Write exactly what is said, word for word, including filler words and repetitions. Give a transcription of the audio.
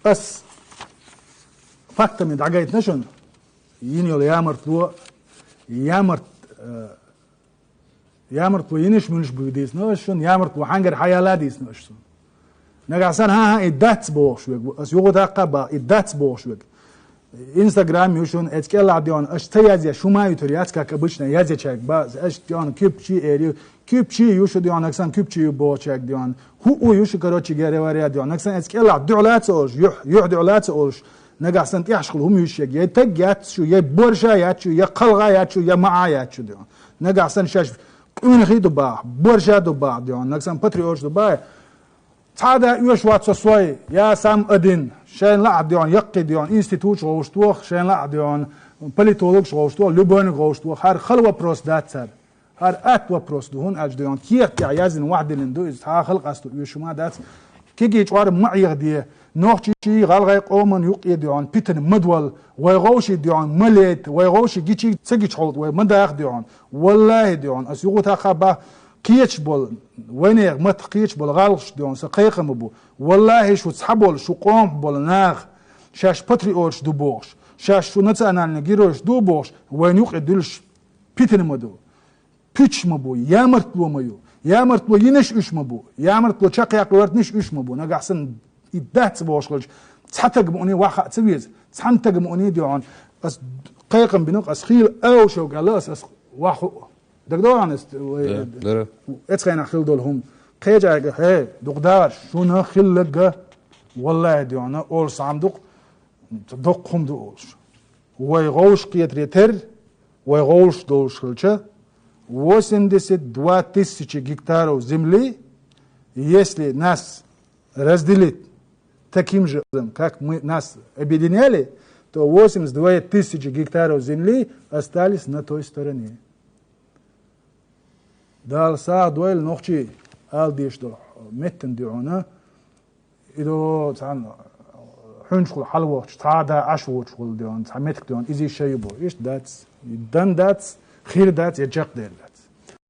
Ас фактами дӀагайтина шуна, йина йолу ямартло, ямарт, э, ямартло йинаш муьлш буьгу дийцина аш шуна, ямартло хьаьнгара хьаяла дийцина аш шуна. Нагахь санна, хӀан-хӀа, и дац бохуш верг, ас юха даккха а боху, и дац бохуш верг. Инстаграм ю шуна, эцу кӀелахь дион, аш ца язъеш, шу ма ю тур яц, как обычно, язъечаьрга, ба, аш дион, кипчи эр ю, кипчи ю шу дион, аксан кипчи ю бохучаьрга дион. ХӀуъу ю шу, короче говоря, дион. Аксан эцу кӀелахь дуьхьа лаца олуш, юьхь, юьхь дуьхьа лаца олуш, нагахь санна тӀехьашхула хӀума юьйшуьйтуш, я таг яц шу, я борша яц шу, я кхалгӀа яц шу, я маӀа яц шу дион. Нагахь санна шаьш къуьнхий ду баха, борша ду баха дион. Нагахь санна патриоташ ду баха. Цхьа а да оьшуш вац со сой, я сам один. Шайна лаахь дион, яккхий дион, институташ гӀовш тох, шайна лаахь дион, политологаш гӀовш тох, любойниг гӀовш тох. ХӀара хала вопрос дац цара. ХӀара атта вопрос ду, хӀунда аьлча дион, кехат тӀехь яздина, вахдиллина ду иза, цхьа а халкъаца ду оьшуш ма дац. Кегий чкъор ма Ӏехаде, нохчий, гӀалгӀай къоман юккъе дион, питана ма долла, вай гӀовший дион, ма лета, вай гӀовший гичиг ца гичхьалта вай ма даха дион. Валлахи дион, ас юха тӀаккха бах, кхечаш болу, вайнехан матах кхечаш болу гӀалгӀаш дион, сан кхайкхам бу. Валлахи, шу цхьаболу, шу къомах болу нах, шаьш патриоташ ду бохуш, шаьш шу национальный геройш ду бохуш, вайна юкъе дуьллуш питана ма ду. Пуьчаш ма бу, ямартло ма ю. Ямартло йинаш уьш ма бу. Ямартло чекхъяккха гӀоьртинаш уьш ма бу. Нагахь санна и дац бохуш хилча, цхьа таг муъни ваха а ца веза. Цхьана таг муъни дион. Ас кхайкхам бина, ас хийла аушав гала, ас, ас ваха хӀу. ДагадогӀу ас, вай, Да, да. Эцу хенахь хила долу хӀума. Кхечаьрга, хӀей, дукха дахарш, шуна хилларг, валлахи диона, олуш цхьа хӀума ду-кх, доккха хӀума ду олуш. Вай гӀовш кхетаре терра, вай гӀовш долуш хилча, восемьдесят два тысячи гектаров земли, если нас разделить таким же образом, как мы, нас объединяли, то восемьдесят две тысячи гектаров земли остались на той стороне. Дала сагӀа дойла нохчий ала дезаш долу меттана дуьхьал, и до цхьана хьуьнчухула хьалавахча, цхьа а да Ӏаш воцуш волу дуьхьал, цхьа меттиг дуьхьал, иза шайн ю бо. Иштта дац, дан дац, хир дац, я чекхдер дац.